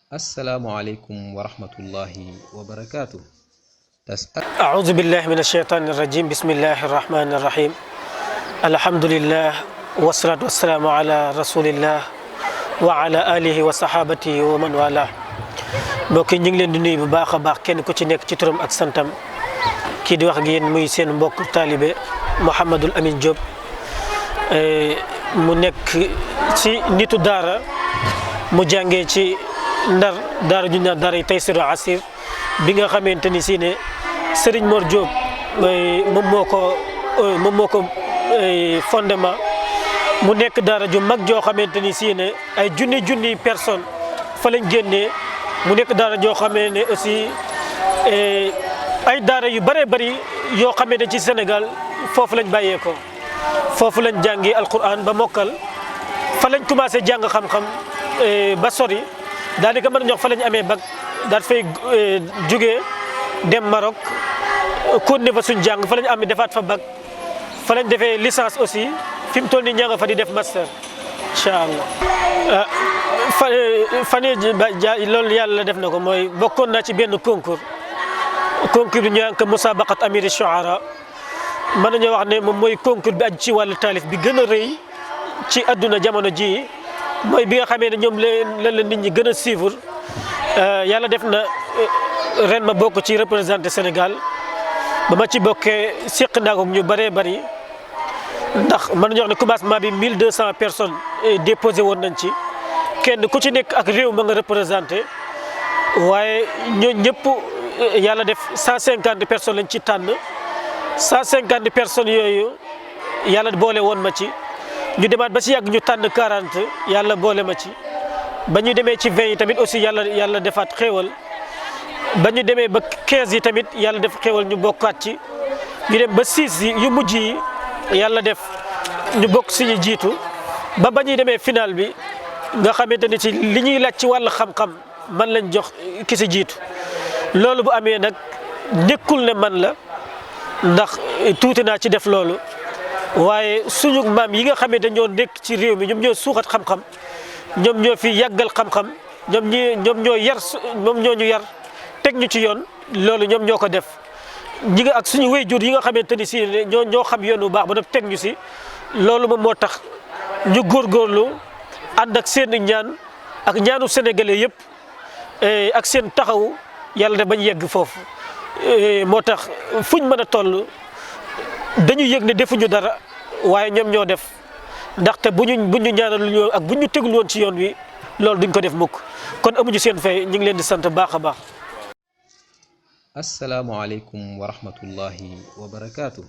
Assalamualaikum warahmatullahi wabarakatuh. أعوذ بالله من الشيطان الرجيم بسم الله الرحمن الرحيم الحمد لله والصلاة والسلام على رسول الله وعلى آله وصحابته ومن والاه mbokk ñi ngi leen di nuyu bu baaxa baax kenn ku ci nekk ci turam ak santam ki di wax ak yéen muy seen mbokk talibé Mouhamadul Amin Diop mu nekk ci nitu daara mu jàngee ci Ndar daara ju ñaan daara Taysiru Asir bi nga xamanteni si ne Serigne Mor Diop moom moo ko fondement mu nekk daara ju mag joo xamanteni si ne ay junni personne fa lañ génnee mu nekk daara joo xamee ne aussi ay daara yu bëree bëri yoo xamee ne ci Sénégal foofu lañ bàyyeekoo foofu lañ jàngi alquran ba mokkal fa lañ commencé jàng xam-xam ba sori daanaka mën nañu wax fa lañ amee bac daal fay jugee dem Maroc continuer fa suñ jàng fa lañ amee defaat fa bac fa lañ defee licence aussi fi mu toll nii ñaa nga fa di def master incha allah. fan yii loolu yàlla def na ko mooy bokkoon naa ci benn concours bi ñu naan ko musabaqat amiri shuara mën nañoo wax ne moom mooy concours bi aju ci wàllu taalif bi gën a rëy ci adduna jamono ji mooy bi nga xamee ne ñoom la nit ñi gën a suivre yàlla def na ren ma bokk ci représenté Sénégal ba ma ci bokkee seq naa ko ñu bëree bëri ndax mën nañoo wax ne commencement bi 1200 personnes déposé woon nañ ci. kenn ku ci nekk ak réew ma nga représenté waaye ñooñu ñëpp yàlla def 150 personnes lañ ci tànn 150 personnes yooyu yàlla boole woon ma ci ñu demaat ba si yàgg ñu tànn 40 yàlla boole ma ci ba ñu demee ci 20 yi tamit aussi yàlla defaat xéewal ba ñu demee ba 15 yi tamit yàlla def xéewal ñu bokkaat ci ñu dem ba 6 yi yu mujj yi yàlla def ñu bokk si ñu jiitu ba ñuy demee final bi. nga xamante ne ci li ñuy laaj ci wàllu xam-xam man lañ jox ki si jiitu loolu bu amee nag nekkul ne man la ndax tuuti naa ci def loolu waaye suñu maam yi nga xamante ñoo nekk ci réew mi ñoom ñoo suuxat xam-xam ñoom ñoo fi yàggal xam-xam ñoom ñoo ñu yar teg ñu ci yoon loolu ñoom ñoo ko def ñi nga ak suñu wéyjur yi nga xamante ni si ñoo xam yoon bu baax ba def teg ñu si loolu moom moo tax ñu góorgóorlu ànd ak seen ñaan ak ñaanu sénégalais yëpp ak seen taxaw yàlla def bañ yegg foofu moo tax fuñ mën a toll dañu yëg ne defuñu dara waaye ñoom ñoo def ndaxte bu ñu ñaanal lu ak bu ñu tegul woon ci yoon wi loolu duñ ko def mukk kon amuñu seen fay ñu ngi leen di sant baax a baax. Assalamualaikum warahmatullahi wabarakatuh.